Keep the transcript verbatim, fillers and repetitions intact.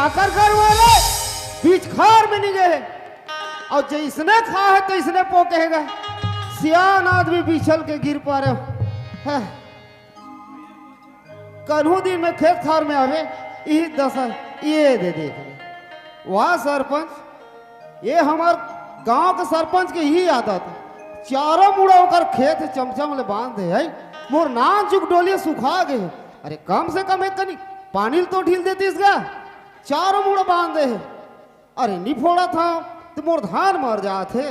कर घर वाले बीच खार में नहीं गए, और जैसने खा है तैसने पोके है गए। सियान आदमी बिछल के गिर पा रहे हो। है। कन्हू दिन में खेत खार में आवे, यही दशा, ये दे देख ले। वाह सरपंच, ये हमार गांव के सरपंच के ही आदत है। चारों मुड़ा ओकर खेत चमचम ले बांध दे है। मोर नान चुक डोलिया सुखा गए। अरे कम से कम एक कनी पानी ल तो ढील देतीस गा। चारों मुड़ा बांध दे है। अरे नी फोड़ा था तो मोर धान मर जात है।